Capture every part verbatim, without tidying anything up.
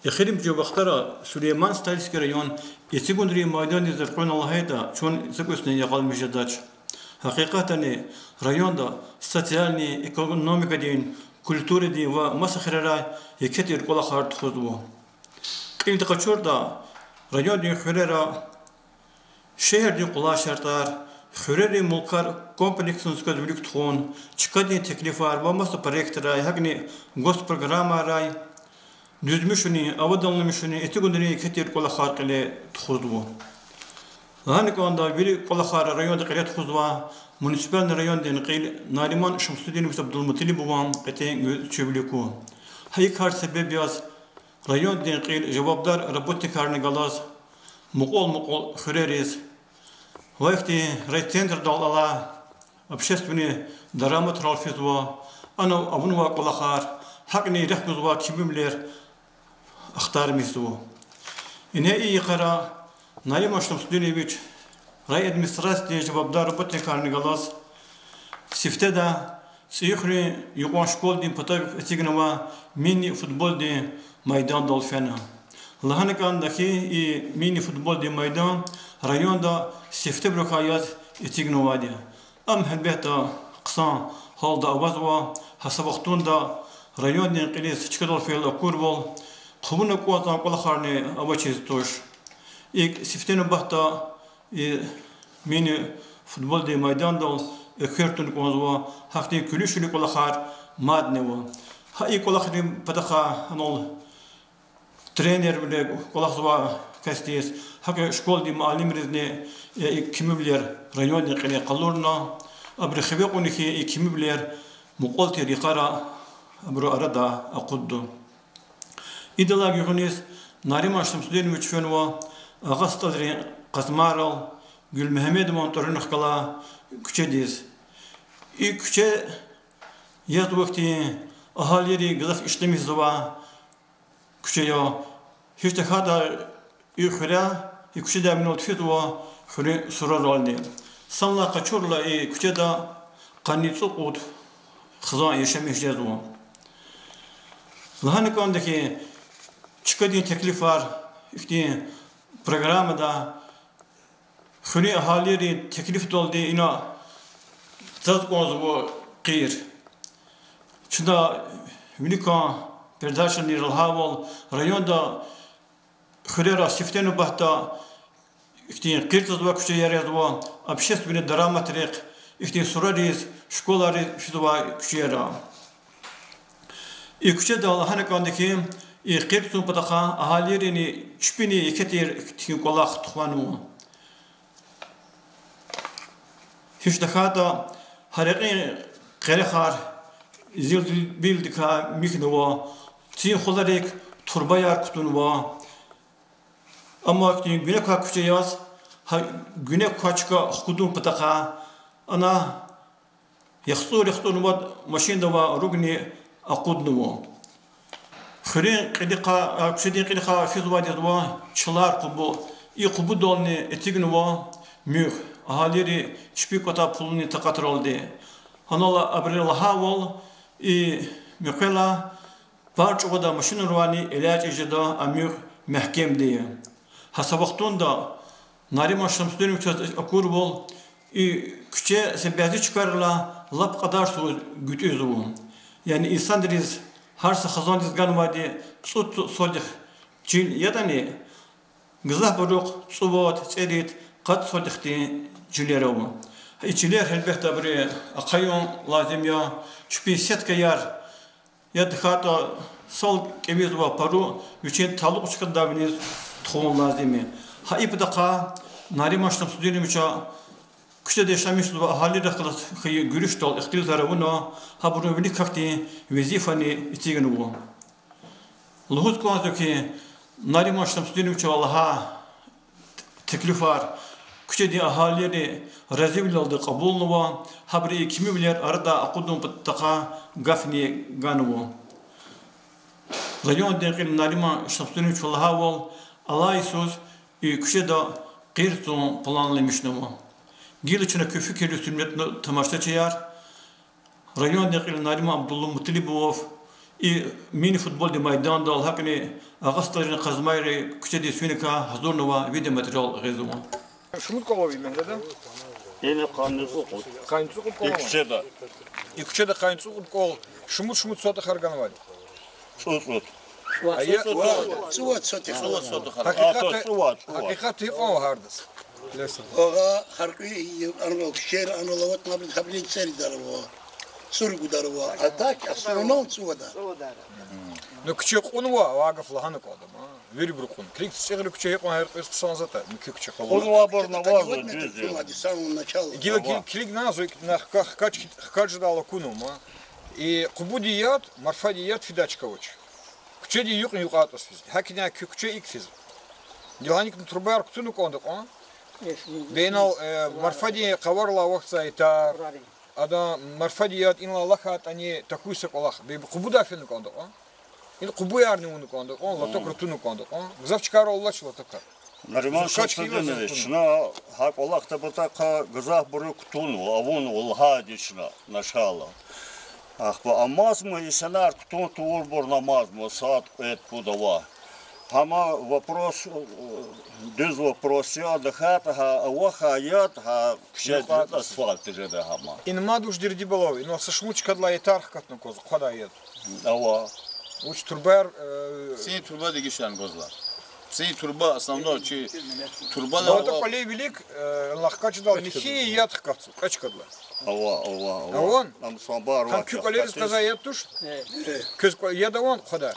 Эхиримжи вахтара Сулейман-Стальский район эцигунрин майдандиз элкъуьрна лагьайтӀа, чун са кӀусни ягъалмиш жедач. Гьакъикъатдани, районда социальный, экономикадин, культурадин ва маса хирерай еке тир кӀвалахар тухузва. Кьилди къачуртӀа, райондин хуьрера шегьердин къулай шартӀар, хуьрерин мулкар комплексни кваз вилик тухун, чкадин теклифар ва маса проектрай, гьакӀни госпрограммайрай дуьзмишунин, авадалмишунин, эцигунрин еке тир кӀвалахар кьиле тухузва. Лагьана кӀанда, вири кӀвалахар районда кьиле тухузвай муниципальный райондин кьил Нариман Шамсудинович Абдулмуталибован кьетӀен гуьзчивилику. Гьа и кар себеб яз райондин кьил жавабдар работникарни галаз мукьвал-мукьвал хуьрериз ва ихьтин райцентрдал алай общественный дараматрал физва, ана авунвай кӀвалахар, гьакӀни рехъ гузвай кимивилер ахтармишзава. Ингье и йикъара Нариман Шамсудинович райадминистрациядин жавабдар работникарни галаз сифтеда ЦӀийи хуьруьн юкьван школадин патав эцигнавай мини-футболдин майдандал фена. Лагьана кӀанда хьи, и мини-футболдин майдан районда сифтебурукай яз эцигнавайди я. Ам гьелбетда хъсан гьалда авазва, гьа са вахтунда райондин кьилиз чкадал фейила акурвал, хъувуна кӀанзавай кӀвалахарни авачиз туш. ИкӀ сифте нубатда и мини-футболдин майдандал экуь туна кӀанзава, гьахьтин куьлуь-шуьлуь кӀвалахар мадни ава. Гьа и кӀвалахрин патахъай анал тренервиле кӀвалахзавай касдиз, гьакӀ школадин муаллимризни, э, и кимивилер райондин кьиле къалурна, абуру хиве кьуна хьи, и кимивилер мукьвал тир йикъара абурун арада акъудда. Идалай гуьгъуьниз Нариман Шамсудинович фенва Агъа СтӀалрин къазмайрал Гуьлмегьамедован тӀварунихъ галай куьчедиз. И куьче язва хьтин, агьалийри гзаф иштемишзавай куьче я. Гьич тахьайтӀа и хуьре, и куьчедай винел физва хуьруьн сурарални. Санлай къачурла, и куьчеда къанни цӀукьуд хизан яшамиш жезва. Лагьана кӀанда хьи, чкадин теклифар ихьтин программада хуьруьн агьалийрин теклифдалди ина цаз кӀанзава къир. Чна виликан передачайра лагьайвал, районда хуьрера сифте нубатда ихьтин къир цазвай куьчеяр язва, общественный дараматрихъ, ихьтин сурариз, школайриз физвай куьчеяр. И куьчеда лагьана кӀанда хьи, и къир цун патахъай агьалийрини чпини еке тир ихьтин кӀвалах тухванва. Гьич тахьайтӀа гьа рекьин къерехар зилзилбилдикай михьнава, цин хвалерик турбаяр кутунва. Амма ихьтин гуьне квай куьче яз, гьа гуьне квай чка хкудун патахъай, ана яхцӀур-яхцӀурни вад машинда авай ругни акъуднава. Хуьруьн кьилихъай, а, куьчедин кьилихъай физвайди язва Чилар къубу. И къубудални эцигнава муьгъ, агьалийри чпи кӀватай пулунин такьатралди. Гьанал абуру лагьайвал, и муькъвелай пар чӀугвадай машинривайни элячӀиз жеда, а муьгъ мягькемди я. Гьа са вахтунда Нариман Шамсудиновичаз акурвал, и куьче са бязи чкайрилай лап кьадарсуз гуьтӀуьзва. Яни инсанриз, гьар са хизандиз ганвайди цӀуд сотых чил ятӀани, гзафбурухъ цӀувад, цӀерид, къад сотыхдин чилер ава. И чилер, гьелбетда, абуру ахъаюн лазим я, чпин сеткаяр, я тахьайтӀа сал кӀевизвай пару вичин талукь чкадал виниз тухун лазим я. Гьа и патахъай Нариман Шамсудиновича куьчеда яшамиш жезвай агьалийрихъ галаз хьайи гуьруьшдал ихтилатар авуна, гьабурун вилик гьахьтин везифани эцигнава. Лугьуз кӀанзава хьи, Нариман Шамсудиновича лагьай теклифар куьчедин агьалийри разивилелди кьабулнава, гьабуру и кимивилер арадай акъудун патахъай гафни ганва. Райондин кьил Нариман Шамсудиновича лагьайвал, алай йисуз и куьчеда къир цун планламишнава. Гила чна куь фикирдиз, гьуьрметлу тамашачияр, райондин кьил Нариман Абдулмуталибовав И мини-футболдин майдандал, гьакӀни Агъа Сталинрин къазмайри куьчедиз финикай гьазурнавай видеоматериал гъизвай. Шумуд кӀвал ава и мягьледа? Ина къанни цӀукьуд. Къанни цӀукьуд кӀвал ава. И куьчеда къанни цӀукьуд кӀвал. Шумуд, шумуд сотых ганвайди? ЦӀу-, цӀукьуд. Ая, цӀувад сотых. ЦӀувад сотых. Гьакъикъатда, гьакъикъатда гьикьван ава гьардаз? Агъа, гьар кьве анвал, куьчейра анвал аватнабуруз гьабурун цӀерид ава, цӀуругудар ава. А так, основном цӀувад ава. Ну, куьче кьунва, ва гаф лагьана кӀанда, ма. Вирибуру кьуна. Килиг, ЦӀигъри куьче гьикьван гьяркьуьз хъсан затӀа, муькуь куьче хъалу. Кьунвайбур авазва, дуьз я. С самого начала. Гила килиг, килигна, зун икӀ хкаж-, хкаж-, хкаж жедайла акунва, ма. И Къубудин яд, Марфадин яд фидай чка авач. Куьчедин юкьни-юкьван тӀвар физ. ГьакӀни куь куьче икӀ физ. Гила гьаникни турбаяр кутуна кӀанда кьван. Бейнал, э, Марфадин къаварилай вахтзавай тар. Адан Марфадин яд инлай лакьайтӀани, тахьуй са кӀвалах. Бе-, Къубудай фена кӀанда кьван. Ин Къубуярни авуна кӀанда кьван, лотокра туна кӀанда кьван. Гзаф чкайра алач лотокар. Нариман Шамсудинович, чна гьа кӀвалахда патахъай гзафбуруз кутунва, авунва лагьайди чна начала. Ахпа амазма, инсанар кутун тавурбур амазма, сад-кьвед-пуд ава. Гьам вопрос, дуьз вопрос я, тахьайтӀа гьа авахьай яд, гьа куьчедиз асфальт жеда гьам. Ин мад вуч дерди балав, инал са шумуд чкадилай ятар хкатна кваз, хъвадай яд. Ава. Вуч турбаяр, э, псин турба дегишарна гвазла. Псин турба, основной чи турба. Ава. Кьвалин вилик, э, лагь, кьве чкадал михьи яд хкатзава, кьве чкадал. Ава, ава, ава. Аван? Ам самбар ва. Гьам куь кьвалериз кьазвай яд туш? Э. Квез кьва-, яд аван хъвадай?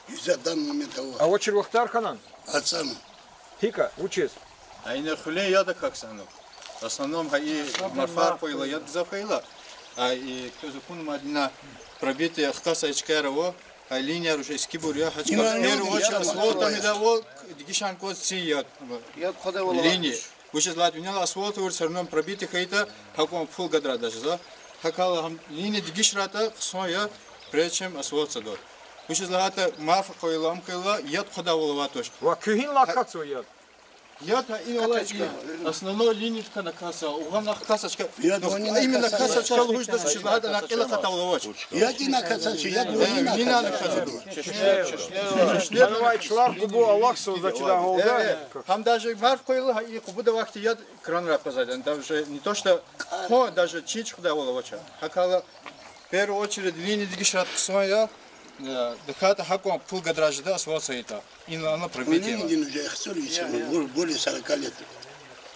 Гзаф дан момент ава. Авачир вахтар хьанани? Ацана. ГьикӀ, вучиз? А ина хуьлуьн яд акахьзава. В основном гьа и марфар къвайила, яд гзаф хьайила. А и квез акунмайди ина пробитие хкасай чкаяр ава, гьа линияр уже эскибур я, гьа чка первую очередь асфальт амида ава, дегишарна кваз цин яд. Яд хъвадай валай. Линия. Вучиз лагьайтӀа винел асфальт авур, всё равно пробитие хьайитӀа, гьакьван пул гадрай даже за. ГьакӀ хьайила гьам линия дегишарайтӀа хъсан я, прежде чем асфальт садайди. Вучиз лагьайтӀа марф къвайила, ам хьайила, яд хъвадайвал авайди туш. Ва куьн гьинлай акатзава яд? Яд гьа инал алай и основной линиядикай акатзава, угъан акатзава чка. Яд ванина именно акатзава чка лугьуз даже, вучиз лагьайтӀа накьил акъатайвал авач. Яд ина акатзава, яд ванина акатзава. Гьанвай чилар Къубу алахъзава за чидай гьалда. Гьам даже марф къвайила, гьа и Къубуда вахтунда яд кранрай акъвазайди, даже не то что хъван, даже чин чуьхуьдайвал авач. ГьакӀ хьайила, в первую очередь, линия дегишарайтӀа хъсан я, э, тахьайтӀа гьакьван пул гадрай жеда асфальт садайтӀа. Инал ана пробитие. Линия уже яхцӀур йисан, бо-, более сорока лет.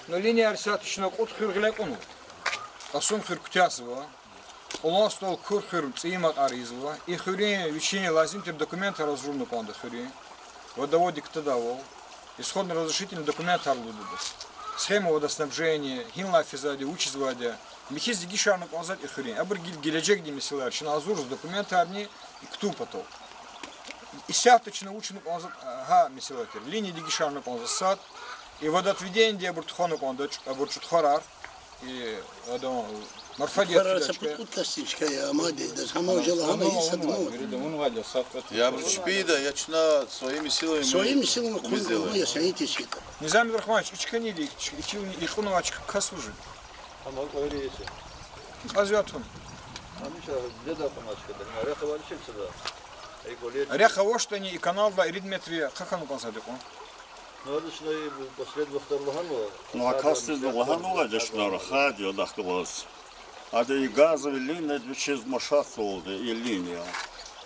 Ну, линияр исятда чна кьуд хуьр гъиле кьунва. Кьасумхуьр куьтягьзава. Кьулан СтӀал, Кур хуьр, ЦӀийи Макьар ийизва. И хуьруьн вичин лазим тир документар гьазурна кӀанда хуьруьн. Водоводдик кутадайвал. Исходно-разрешительный документар лугьуда адаз. Схема водоснабжения, гьинлай физвайди, вучизвайди. Михьиз дегишарна кӀанзавайди и хуьруьн. Абур гел-, гележегдин месэлаяр. Чна гьазурзава документарни и кутун патал. Исятда чна вучна кӀанзавайди, а, гьа месэла тир. Линия дегишарна кӀанзава сад. И водоотведениеди абур тухвана кӀанда, чӀу-, абур чӀутхварар. И адан марфадият фида чка. КутӀутӀа сичка я, амади, даз гьама уже лагьана, и сад ма. Я, абур чпида, я чна своими силами мы сделаем. Своими силами хъун я, саин тешкилда. Низам Абдурахманович, и чкани, и чкани, и кьунвай чка кас вужи? Ам акьван вири еси. Кьаз ятун. Гьамиша деда кьуначкада, гьина рехъ авачир сада. Рехъ авачтӀани и каналдилай ирид метр хъхьана кӀанзавайди кьван. Ну, адачна и последний вахтар лагьанва. Ну, а касдиз лагьанвайди чна, рахади адахъ галаз. Ада и газовый линия вичиз машатзавалда и линия.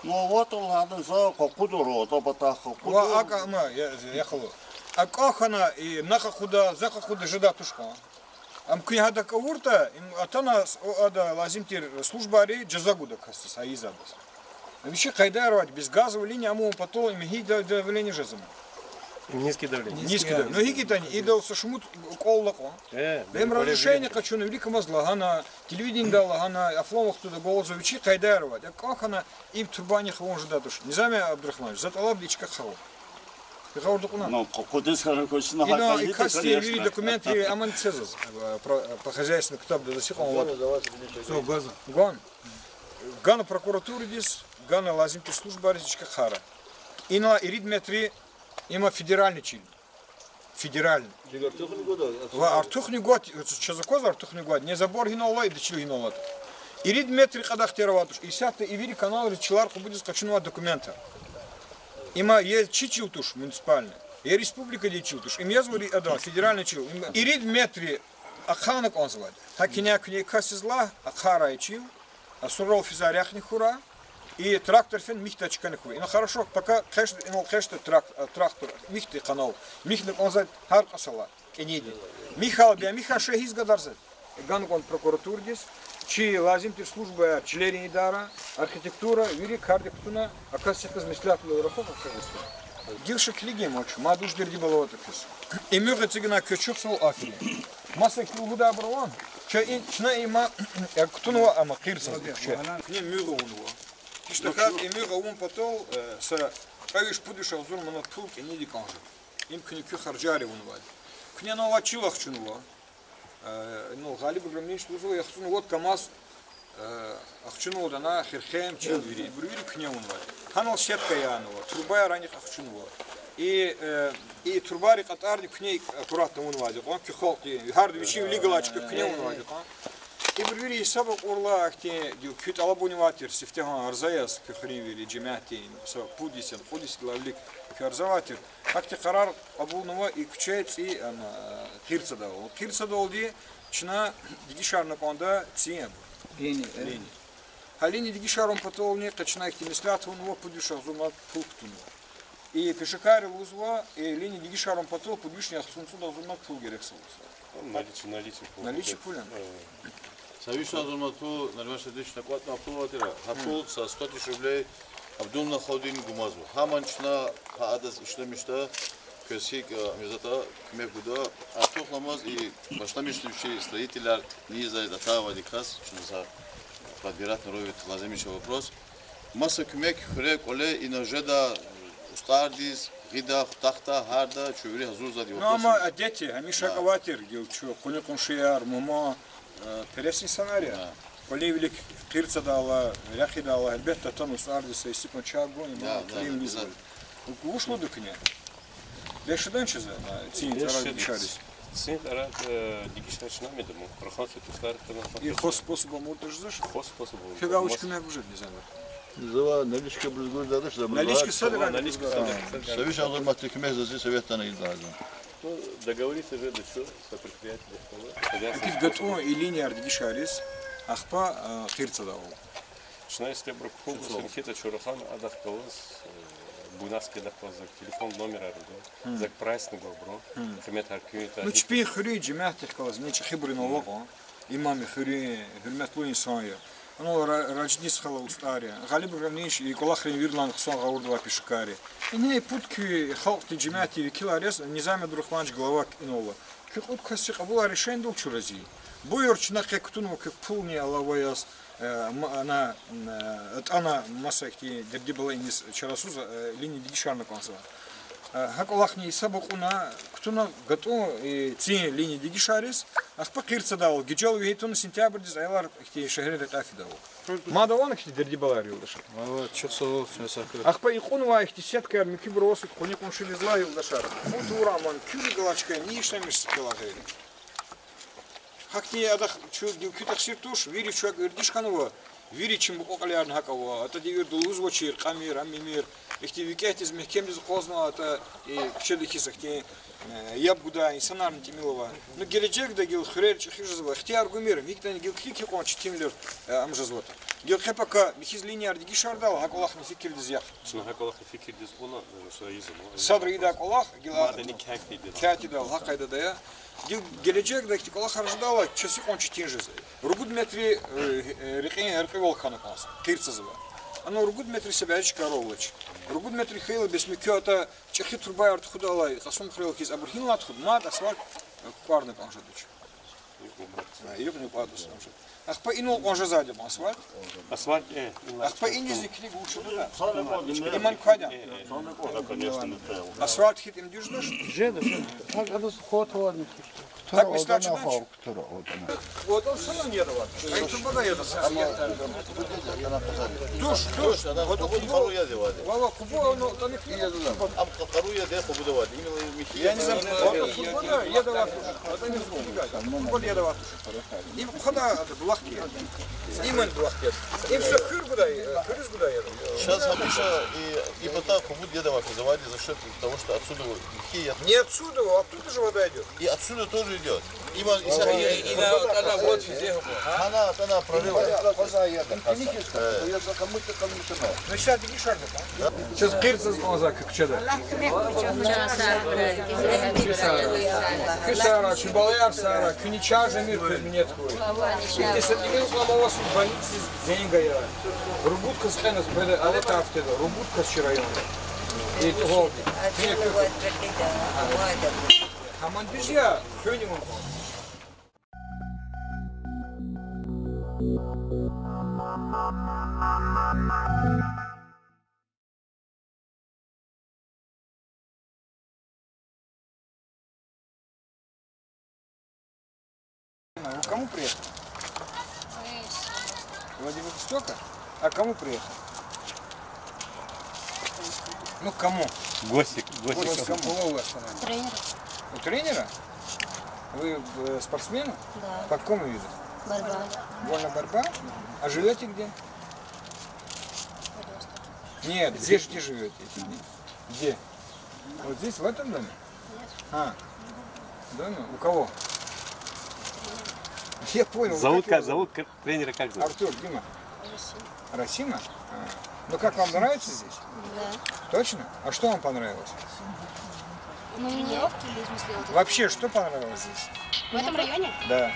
Ну, аватӀа лагьана за къакъудара, атӀа патахъ къакъудара. Ва акӀ ама, я, я халу. АкӀ хьана, и накь къакъуда, за къакъуда жедай туш кьван. Ам куьн гьадак авуртӀа, им атана, о, ада лазим тир службайри жаза гуда касдиз, гьа ийизвайдаз. Вичи къайдаяр авайди, без газовой линии амун патал им гьи да-, давление жезва? Низкий давление. Низкий давление. Ну, гьикӀ ятӀани, идал са шумуд кӀвал ала кьван. Э, им разрешение къачуна, виликамаз лагьана, телевидениеда лагьана, а флан вахтунда галазва, вичи къайдаяр авайди. АкӀ хьана, им турбани хъувун жедай туш. Низам Абдурахманович, за тӀалабда и чка хъава. Гъавурда кьуна. Ну, къу-, къудиз хьана квачна. Ина гьакӀ и касди, конечно, вири документри аман це заз, э, про-, э, по хозяйственным ктабда заз икьван вад. Гван. Гана прокуратурадиз, гана лазим тир службайриз и чка хъара. Ина ирид метр, има федеральный чил. Федеральный. Ва артухни гвай, чаз аквазва артухни гвай, не забор гьинал ала, и дичил гьинал ала. Ирид метр кьадахъ тир авайди туш. Исятда и вири каналриз чилер къабулиз къачунвай документар. Има я чи чил туш муниципальный, я республикадин чил туш. Им язвайди адан федеральный чил. Им ирид метр ахъайна кӀанзавайди. Гьа куьне, куьне касдиз лагь, ахъайрай чил, а сурал физвай рехъни хьурай, и трактор фена михьидай чкани хьурай. Ина хорошо, пока хъжеда, инал хъжеда трак-, трактор, михьидай канал, михьна кӀанзавайди гьар кьасалай кӀаниди. Михьайла бя михьай, ша гьиз гадарзавайди. Гана кӀанда прокуратурадиз, чи лазим тир службаяр, чилерин идара, архитектура, вири кардик кутуна, а касдиз меслятвал рахух, а касдиз. Гила ша килигин ман чун, мад вуж дерди-бала аватӀа квез. Эмуьгъ эцигна квез чухсагъул, аферин. Маса куь лугьудайбур авани? Чна и, чна има, э, кутунва, амма къирцаз куьче. Куьне муьгъ авунва. ГьичтӀахьайтӀа и муьгъ авун патал, э, са кьве виш-пуд виш агъзур манат пул кӀаниди кӀан жеда. Им куьне куь харжар авунвайди. Куьне ана чил ахчунва. Э, ну, Гъалиб Играмович лугьузва, яхцӀурни вад КамАЗ, э, ахчунвайди ана хирхем, чил вири. Ибур вири куьне авунвайди. Гьанал сетка янава, трубаяр анихъ ахчунва. И, э, и трубайрин кьатӀарни куьне аккуратно авунвайди кьван, куь халкьди, гьарда вичин вилик галай чка куьне авунвайди кьван. Ибур вири гьисаб акьурла, ахьтин, гила куьн тӀалабунивайтир сифтегьан арзаяз, куь хуьруьнвийри, жемятдин, са пуд йисен, кьуд йисен лагьай вилик куьн арза авайтир. Ахьтин къарар кьабулнава и куьче цӀийи, ам, къирцадал. Къирцадалди чна дегишарна кӀанда цӀийи абур. Линия, э? Линия. Гьа линия дегишарун патални къе чна ихьтин меслят авунва, пуд виш агъзур манат пул кутунва. И пешекарри лугьузва, и линия дегишарун патал пуд вишни яхцӀурни цӀуд агъзур манат пул герек я лугьузва. Наличие, наличие пул. Наличие пул я. Э. Са виш агъзур манат пул, Нариман Шадиевич, накьвадна пул авайтӀа, гьа пул са сто тысяч рублей Абдулмумин халудин гумазва. Гьамни чна гьа адаз ишлемишда, квез гьикӀ, э, мирзата куьмек гуда, артухламаз и башламишна вичи строительар, низай атайвайди кас, чна за подбирать на ровет лазимича вопрос. Маса куьмек хуьре-кӀвале ина жеда, устӀардиз, гъида, хутахда, гьарда, чун вири гьазурзавайди. Ну, вопрос. Амма адет я, гьамиша авайтир, гила чун къуни-къуншияр, мума, э, перес инсанар я. КӀвалин вилик къирцадайла, рехъ ийидайла, гьелбетда, атана устӀардиз са исикун чай гун, иман килигиз. Вуч лугьуда куьне? Бес жеда чаз, а, цин тӀварар дегишариз? Цин тӀварар, э, дегишариз чна ам ийида, ман рахан хьи устӀар атана. И хва способ амурда жезвач? Хва способ. Квевай вуч куьмек гуз жеда, не знаю. Зава наличка буруз гуз жедач, зава. Наличка садра, наличка садра. Са виш агъзур манат куьмек за зи совет атана ийида. Ну, договориться жеда чун са предприятиедихъ галаз. Икьван гатӀун и линияр дегишариз, ахпа, а, къирцадал. Чна истебра пул гусин хьайитӀа, чун рахана адахъ галаз, э, буйнакскиядихъ галаз, телефон номерар гва, за прайсни гвайбурун, къиметар куьн ятӀа. Ну, чпин хуьруьн жемятдихъ галаз, ни чӀехибурун алакьун, имам я хуьруьн, гьуьрметлу инсан я. Ана Ра-, Ражидис хала устӀар я. Гъалиб Играмович и кӀвалахрин виридалай хъсан гъавурда авай пешекар я. Ингье пуд куь халкьдин жемятдин векилар яз, Низами Абдурагьманович, глава инал ала. Куь кьуд касдин кьабулай решенидал чун рази я. Буюр, чна къе кутунва квек пулни алава яз, э, м-, ана, м, э, атӀана маса ихьтин дерди-бала иниз чарасуз, э, линия дегишарна кӀанзава. Э, гьа кӀвалахни гьисаба кьуна, кутуна гатӀун, э, цин линия дегишариз, ахпа къирцадал, гежел вегьей туна сентябрдиз аялар ихьтин шегьрера рекьяй фидайвал. Мад авани ихьтин дерди-балаяр, юлдашар? Ава, чухсагъул, чна сахъ. Ахпа икьван авай ихьтин сеткаяр муькуьбур аваз, куьне къуншидиз лагь, юлдашар. Фу тавурай ман, куь вилик галай чка, ни ишлемишзава квелай гъейри. Гьахьтин адахъ чун гила куь тахсир туш, вири чун вердиш хьанва, вири чи мукьва-кьилиярни гьакӀ ава, атӀа девирда лугьузвачир, кьамир, ам мимир, ихьтин викӀегьдиз, мягькемдиз акъвазнава, атӀа, э, куьчедиз хьиз ахьтин, э, яб гудай инсанарни тӀимил ава. Ну, гележегда гила хуьрер чӀехи жезва, ихтияр гумир, гьикӀни гила килиг, гьикьван четинвилер, э, ам жезватӀа. Гила къе-пака михьиз линияр дегишардайла, гьа кӀвалахни фикирдиз яхъ. Чна гьа кӀвалахни фикирдиз кьуна, ну, шура ийизва. Садра ийидай кӀвалах, гила кятидал, гьа къайдада я. Гила гележегда ихьтин кӀвалахар жедайла, чаз икьван четин жезва. Ругуд метр, э, э, рекьин гьяркьуьвал хьана кӀанзава, къирцазва. Ана ругуд метр са бязи чкайрал алач. Ругуд метр хьайила бес, муькуь атӀа чӀехи турбаяр тухудайла, Кьасумхуьрел хьиз, абур гьинлай тухуда, мад асфальт, э, кукӀварна кӀан жедач. Юкьни кӀватӀ устӀар жеда. Ахпа инал кӀан жезвайди асфальт. Асфальт, э, инал. Ахпа инал иниз килиг вуч жеда. Иман квайда. Асфальт хьайитӀа им дуьз туш? Жеда, жеда. Гьа, гьадаз хва таварни. Так места чудачи? Кутура отана. Отан санани яда ватӀа? Ай турбада яда са. Туш, туш. Отан кубу. Вава, кубу, оно там. Ам къару яда, кубу да ватӀа. Именно михьи. Я не знаю, отан турбада яда ватӀа. Отан не знаю. Турбада яда ватӀа. Им хада Иман вахт я. Им всё хуьр гудай, э, хуьруьз гудай я. Сейчас обычно и, и потом как будто дедом образовали за счёт того, что отсюда вот лихие я. Не отсюда, оттуда же вода идёт. И отсюда тоже идёт. Иман, и, и, и на, она вот везде. Она, она прорыв. Ну, сейчас беги шагу. Сейчас кирсаз глаза, как чада. Куьн сагърай, чи балаяр сагърай, куьн чан жемир, куьн минет хьуй. Итиса имин ламавас больници зенг ая. Рубутка скъенас беде алатафтеда, рубутка чи район. И тугъалди. Таман дуьз я, хуьниван. Вы к кому приехали? Владивостока? А к кому приехали? Ну, к кому? Гости, гости. Гости к кому? Кого вы остановились? Тренер. У тренера? Вы, э, спортсмены? Да. По какому виду? Борьба. Вольная борьба? А живёте где? Нет, здесь где живёте? Где? Вот здесь, в этом доме? А, доме? У кого? Я понял. Зовут как, зовут как, тренера как зовут? Артур, Дима. Расима. А. Ну как, вам нравится здесь? Да. Точно? А что вам понравилось? Ну, мне вообще, что понравилось здесь? В этом районе? Да.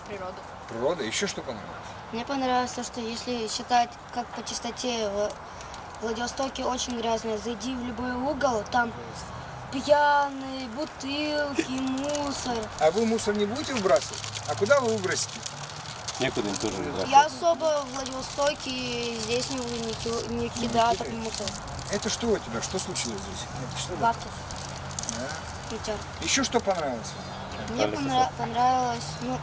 Природа. Природа. Ещё что понравилось? Мне понравилось то, что если считать как по частоте в Владивостоке очень грязно. Зайди в любой угол, там пьяные, бутылки, мусор. А вы мусор не будете выбрасывать? А куда вы выбросите? Некуда им тоже выбрасывать. Я особо в Владивостоке, здесь не, не ки-, не кидаю этот мусор. Это что у тебя? Что случилось здесь? Это что такое? Бабки. Да? Ещё что понравилось вам? Мне понра-, понравилось, ну,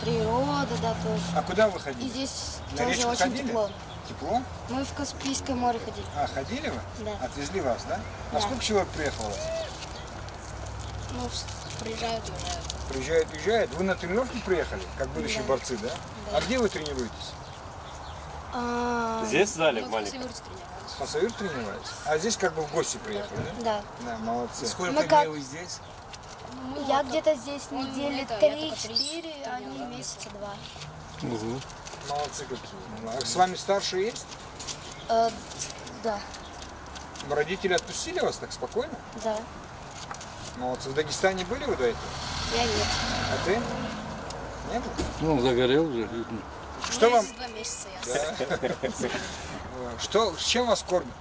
природа, да, тоже. А куда вы ходили? И здесь тоже очень тепло. На речку ходили? Тепло? Мы в Каспийское море ходили. А, ходили вы? Да. Отвезли вас, да? А сколько человек приехало у вас? Ну, с-, приезжают, уезжают. Приезжают, уезжают. Вы на тренировки приехали, как будущие борцы, да? Да. А где вы тренируетесь? А, здесь в зале, ну, в маленьком. Хасавюрте тренировались. Хасавюрте тренировались? А здесь как бы в гости приехали, да? Да. Да, молодцы. Сколько дней вы здесь? Я где-то здесь недели три-четыре, а они месяца два. Молодцы какие. А с вами старшие есть? Э, да. Ну, родители отпустили вас так спокойно? Да. Молодцы. В Дагестане были вы до этого? Я нет. А ты? Не был? Ну, загорел же. Что вам... Два месяца я. Да. Что, с чем вас кормят?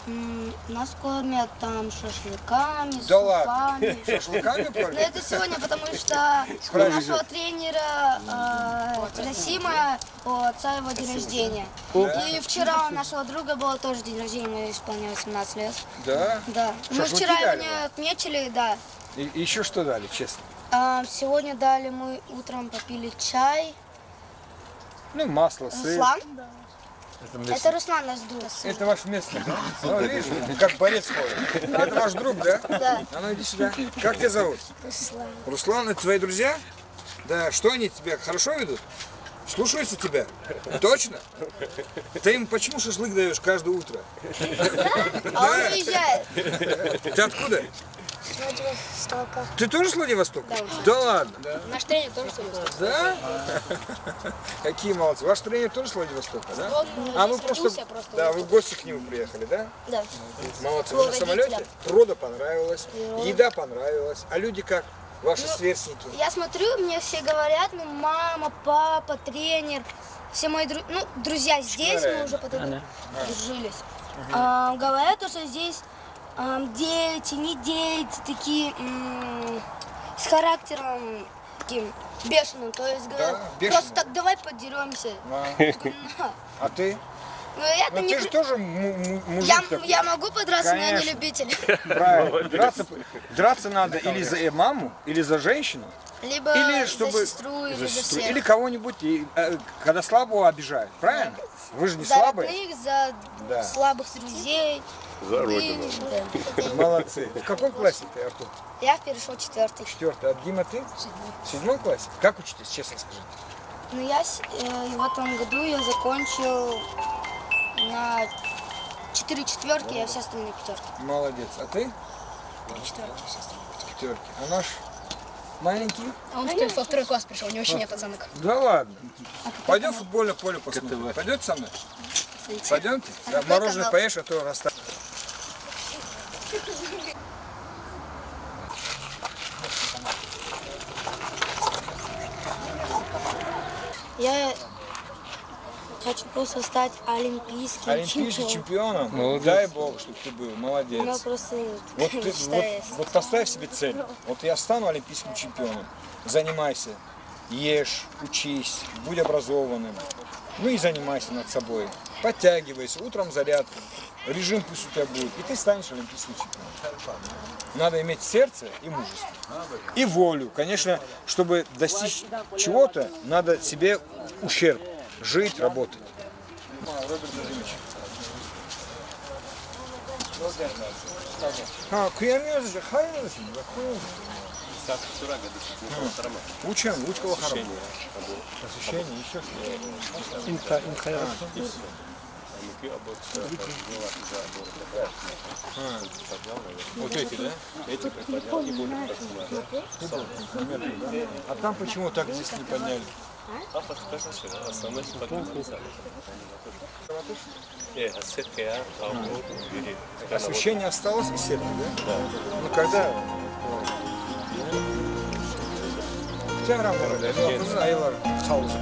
М, нас кормят там шашлыками, супами. Да ладно? Шашлыками кормят? Ну, это сегодня, потому что у нашего тренера, э, Расима, у отца его день рождения. Да. И вчера у нашего друга было тоже день рождения, ему исполнилось семнадцать лет. Да? Да. Мы вчера его не отметили, да. Шашлыки дали вам? И, и ещё что дали, честно? А, сегодня дали, мы утром попили чай. Ну, масло, сыр. Руслан? Это местный. Это Руслан, наш друг. Это ваш местный, да? Ну, видишь, как борец ходит. Это ваш друг, да? Да. А ну, иди сюда. Как тебя зовут? Руслан. Руслан, это твои друзья? Да, что они тебя хорошо ведут? Слушаются тебя? Точно? Ты им почему шашлык даёшь каждое утро? А он уезжает. Ты откуда? С Владивостока. Ты тоже с Владивостока? Да, Руслан. Да ладно? Наш тренер тоже с Владивостока. Да? Какие молодцы. Ваш тренер тоже с Владивостока, да? А вы просто, да, вы в гости к нему приехали, да? Да. Молодцы. Вы на самолёте? Природа понравилась, еда понравилась. А люди как? Ваши сверстники? Ну, я смотрю, мне все говорят, ну, мама, папа, тренер, все мои дру-, ну, друзья здесь, мы уже подружились. А, говорят, то, что здесь, ам, дети, не дети, такие, м, с характером таким бешеным. То есть, говорят, просто так: «Давай подерёмся». Такой: «На». А ты? Ну, я-то не... Ну, ты же тоже му-, му-, мужик такой. Я могу подраться, но я не любитель. Конечно. Правильно. Молодец. Драться, драться надо или за, э, маму, или за женщину, либо за сестру, или за сестру, или кого-нибудь, и, э, когда слабого обижают, правильно? Да. Вы же не слабые. За родных, за слабых друзей. За родину. Да. Молодцы. В каком классе ты, Артур? Я перешёл четвёртый. Четвёртый. А Дима, ты? В седьмом. В седьмом классе? Как учитесь, честно скажите? Ну, я с- э, в этом году я закончил на четыре четвёрки, а все остальные пятерки. Молодец. А ты? Три четвёрки, все остальные пятерки. Пятерки. А наш маленький? А он теперь во второй класс пришёл, у него ещё нет оценок. Да ладно. Пойдём в футбольное поле посмотрим. Пойдёт со мной? Пойдёмте? Да, мороженое поешь, а то расстань. Я хочу просто стать олимпийским Олимпийским чемпионом. Чемпионом? Молодец. Дай Бог, чтобы ты был. Молодец. У меня просто такая мечта есть. Вот ты, вот, вот поставь себе цель. Вот я стану олимпийским чемпионом. Занимайся. Ешь, учись, будь образованным. Ну и занимайся над собой. Подтягивайся, утром зарядка. Режим пусть у тебя будет, и ты станешь олимпийским чемпионом. Надо иметь сердце и мужество. И волю. Конечно, чтобы достичь чего-то, надо себе ущерб. Жить, работать. Роберт Владимирович. А, куьмек, хайыр зин, куьмек. Сахсурага дисциплина тарама. Учен, учкова харам. Освещение, ещё что-то. Инха, инха. А. Вот эти, да? Эти приподнял и более приподнял. А там почему так здесь не подняли? А, подскажи, основной подписался. Э, а сетка я, а, вот, убери. Освещение осталось и сетка, да? Да. Ну, когда? Хотя рамка, да, ну, айлар салса.